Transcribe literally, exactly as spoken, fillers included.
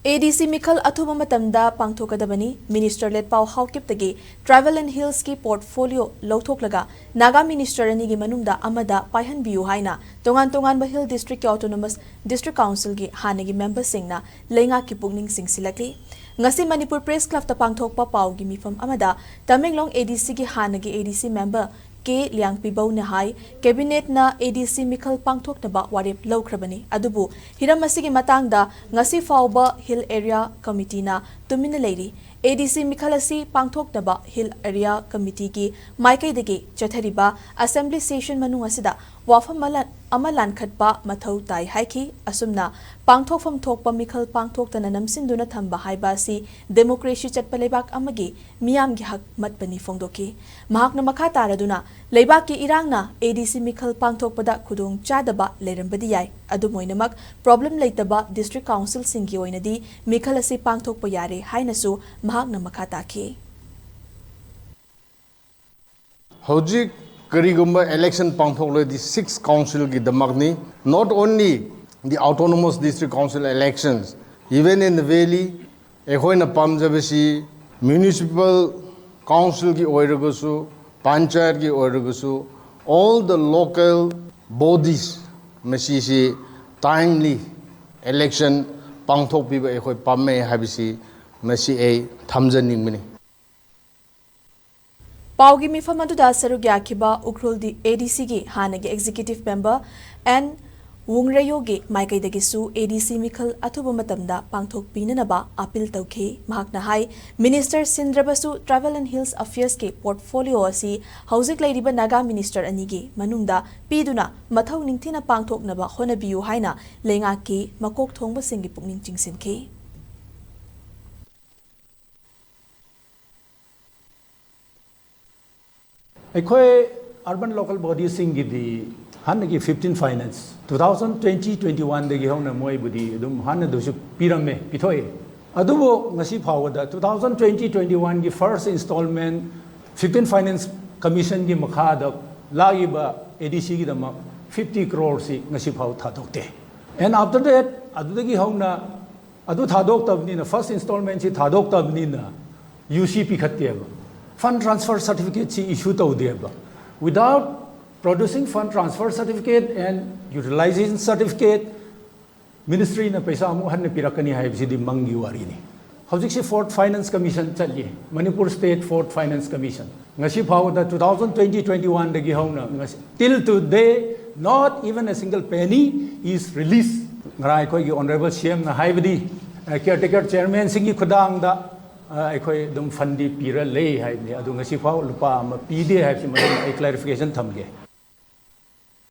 ADC ꯃꯤꯈꯜ ꯑꯊꯨꯕ ꯃꯇꯝꯗ ꯄꯥꯡꯊꯣꯛꯀꯗꯕꯅꯤ꯫ Minister ꯂꯦꯠꯄꯥꯎ ꯍꯥꯎꯀꯤꯞꯇꯒꯤ Tribal and Hillsꯀꯤ portfolio ꯂꯧꯊꯣꯛꯂꯒ Naga Minister ꯑꯅꯤꯒꯤ ꯃꯅꯨꯡꯗ ꯑꯃꯗ ꯄꯥꯏꯍꯟꯕꯤꯌꯨ ꯍꯥꯏꯅ ꯇꯣꯉꯥꯟ ꯇꯣꯉꯥꯟꯕ Hill Districtꯀꯤ Autonomous District Councilꯒꯤ ꯍꯥꯟꯅꯒꯤ memberꯁꯤꯡꯅ ꯂꯩꯉꯥꯛꯀꯤ ꯄꯨꯛꯅꯤꯡ ꯆꯤꯡꯁꯤꯜꯂꯛꯂꯤ꯫ ꯉꯁꯤ ꯃꯅꯤꯄꯨꯔ Press Clubꯇ ꯄꯥꯡꯊꯣꯛꯄ ꯄꯥꯎꯒꯤ ꯃꯤꯐꯝ ꯑꯃꯗ ꯇꯃꯦꯡꯂꯣꯡ ADCꯒꯤ ꯍꯥꯟꯅꯒꯤ ADC member ꯀꯦ ꯂꯤꯌꯥꯡꯄꯤꯕꯧꯅ ꯍꯥꯏ, Cabinetꯅ ADC ꯃꯤꯈꯜ ꯄꯥꯡꯊꯣꯛꯅꯕ ꯋꯥꯔꯦꯞ ꯂꯧꯈ꯭ꯔꯕꯅꯤ, ꯑꯗꯨꯕꯨ ꯍꯤꯔꯝ ꯑꯁꯤꯒꯤ ꯃꯇꯥꯡꯗ ꯉꯁꯤ ꯐꯥꯎꯕ Hill Area Committeeꯅ ꯇꯨꯃꯤꯟꯅ ꯂꯩꯔꯤ꯫ ADC ꯃꯤꯈꯜ ꯑꯁꯤ ꯄꯥꯡꯊꯣꯛꯅꯕ Hill Area Committeeꯒꯤ ꯃꯥꯏꯀꯩꯗꯒꯤ ꯆꯠꯊꯔꯤꯕ assembly session ꯃꯅꯨꯡ ꯑꯁꯤꯗ ꯋꯥꯐꯝ ꯑꯃ ꯂꯥꯟ-, ꯑꯃ ꯂꯥꯟꯈꯠꯄ ꯃꯊꯧ ꯇꯥꯏ ꯍꯥꯏꯈꯤ꯫ ꯑꯁꯨꯝꯅ ꯄꯥꯡꯊꯣꯛꯐꯝ ꯊꯣꯛꯄ ꯃꯤꯈꯜ ꯄꯥꯡꯊꯣꯛꯇꯅ ꯅꯝꯁꯤꯟꯗꯨꯅ ꯊꯝꯕ ꯍꯥꯏꯕ ꯑꯁꯤ democracy ꯆꯠꯄ ꯂꯩꯕꯥꯛ ꯑꯃꯒꯤ ꯃꯤꯌꯥꯝꯒꯤ ꯍꯛ ꯃꯠꯄꯅꯤ ꯐꯣꯡꯗꯣꯛꯈꯤ꯫ ꯃꯍꯥꯛꯅ ꯃꯈꯥ ꯇꯥꯔꯗꯨꯅ, ꯂꯩꯕꯥꯛꯀꯤ ꯏꯔꯥꯡꯅ ADC ꯃꯤꯈꯜ ꯄꯥꯡꯊꯣꯛꯄꯗ ꯈꯨꯗꯣꯡ ꯆꯥꯗꯕ ꯂꯩꯔꯝꯕꯗꯤ ꯌꯥꯏ, ꯑꯗꯨꯝ ꯑꯣꯏꯅꯃꯛ problem ꯂꯩꯇꯕ district councilꯁꯤꯡꯒꯤ ꯑꯣꯏꯅꯗꯤ ꯃꯤꯈꯜ ꯑꯁꯤ ꯄꯥꯡꯊꯣꯛꯄ ꯌꯥꯔꯦ ꯍꯥꯏꯅꯁꯨ ꯃꯍꯥꯛꯅ ꯃꯈꯥ ꯇꯥꯈꯤ꯫ ꯍꯧꯖꯤꯛ ꯀꯔꯤꯒꯨꯝꯕ election ꯄꯥꯡꯊꯣꯛꯂꯗꯤ six councilꯒꯤꯗꯃꯛꯅꯤ, not only the autonomous district council elections, even in the valley, ꯑꯩꯈꯣꯏꯅ ꯄꯥꯝꯖꯕꯁꯤ municipal councilꯒꯤ ꯑꯣꯏꯔꯒꯁꯨ, ꯄꯟꯆꯥꯌꯠꯀꯤ ꯑꯣꯏꯔꯒꯁꯨ, all the local bodies ꯃꯁꯤꯁꯤ timely election ꯄꯥꯡꯊꯣꯛꯄꯤꯕ ꯑꯩꯈꯣꯏ ꯄꯥꯝꯃꯦ ꯍꯥꯏꯕꯁꯤ ꯃꯁꯤ ꯑꯩ ꯊꯝꯖꯅꯤꯡꯕꯅꯤ꯫ ꯄꯥꯎꯒꯤ ꯃꯤꯐꯝ ꯑꯗꯨꯗ ꯁꯔꯨꯛ ꯌꯥꯈꯤꯕ ꯎꯈ꯭ꯔꯨꯜ ADCꯒꯤ ꯍꯥꯟꯅꯒꯤ executive member ꯑꯦꯟ ꯋꯨꯡꯔꯌꯣꯒꯤ ꯃꯥꯏꯀꯩꯗꯒꯤꯁꯨ ADC ꯃꯤꯈꯜ ꯑꯊꯨꯕ ꯃꯇꯝꯗ ꯄꯥꯡꯊꯣꯛꯄꯤꯅꯅꯕ appeal ꯇꯧꯈꯤ꯫ ꯃꯍꯥꯛꯅ ꯍꯥꯏ, Minister ꯁꯤꯟꯗ꯭ꯔꯕꯁꯨ Tribal and Hills Affairsꯀꯤ portfolio ꯑꯁꯤ ꯍꯧꯖꯤꯛ ꯂꯩꯔꯤꯕ Naga Minister ꯑꯅꯤꯒꯤ ꯃꯅꯨꯡꯗ ꯄꯤꯗꯨꯅ ꯃꯊꯧ ꯅꯤꯡꯊꯤꯅ ꯄꯥꯡꯊꯣꯛꯅꯕ ꯍꯣꯠꯅꯕꯤꯌꯨ ꯍꯥꯏꯅ ꯂꯩꯉꯥꯛꯀꯤ ꯃꯀꯣꯛ ꯊꯣꯡꯕꯁꯤꯡꯒꯤ ꯄꯨꯛꯅꯤꯡ ꯆꯤꯡꯁꯤꯟꯈꯤ꯫ ꯑꯩꯈꯣꯏ urban local bodyꯁꯤꯡꯒꯤꯗꯤ ꯍꯥꯟꯅꯒꯤ fifteen finance two thousand twenty twenty oneꯗꯒꯤ ꯍꯧꯅ ꯃꯣꯏꯕꯨꯗꯤ ꯑꯗꯨꯝ ꯍꯥꯟꯅꯗꯨꯁꯨ ꯄꯤꯔꯝꯃꯦ, ꯄꯤꯊꯣꯛꯑꯦ꯫ ꯑꯗꯨꯕꯨ ꯉꯁꯤ ꯐꯥꯎꯕꯗ two thousand twenty twenty oneꯒꯤ first installment fifteen finance commissionꯒꯤ ꯃꯈꯥꯗ ꯂꯥꯛꯏꯕ ADCꯒꯤꯗꯃꯛ fifty croresꯁꯤ ꯉꯁꯤ ꯐꯥꯎ ꯊꯥꯗꯣꯛꯇꯦ꯫ And after that ꯑꯗꯨꯗꯒꯤ ꯍꯧꯅ ꯑꯗꯨ ꯊꯥꯗꯣꯛꯇꯕꯅꯤꯅ, first installment ꯁꯤ ꯊꯥꯗꯣꯛꯇꯕꯅꯤꯅ, ꯌꯨ ꯁꯤ ꯄꯤꯈꯠꯇꯦꯕ, fund transfer certificate ꯁꯤ issue ꯇꯧꯗꯦꯕ. Without producing fund transfer certificate and utilization certificate, ministry ꯅ ꯄꯩꯁꯥ ꯑꯃꯨꯛ ꯍꯟꯅ ꯄꯤꯔꯛꯀꯅꯤ ꯍꯥꯏꯕꯁꯤꯗꯤ ꯃꯪꯒꯤ ꯋꯥꯔꯤꯅꯤ. ꯍꯧꯖꯤꯛꯁꯤ Fourth Finance Commission ꯆꯠꯂꯤ, Manipur State Fourth Finance Commission. ꯉꯁꯤ ꯐꯥꯎꯕꯗ, two thousand twenty twenty-one ꯗꯒꯤ ꯍꯧꯅ ꯉꯁꯤ, till today, not even a single penny is released. ꯉꯔꯥꯡ ꯑꯩꯈꯣꯏꯒꯤ honourable C M ꯅ ꯍꯥꯏꯕꯗꯤ, ꯑ, caretaker chairman ꯁꯤꯡꯒꯤ ꯈꯨꯠꯊꯥꯡꯗ, ꯑ, ꯑꯩꯈꯣꯏ ꯑꯗꯨꯝ fund ꯗꯤ ꯄꯤꯔ ꯂꯩ ꯍꯥꯏꯕꯅꯤ, ꯑꯗꯨ ꯉꯁꯤ ꯐꯥꯎ ꯂꯨꯄꯥ ꯑꯃ ꯄꯤꯗꯦ ꯍꯥꯏꯕꯁꯤ ꯃꯇꯝꯗ ꯑꯩ clarification ꯊꯝꯒꯦ.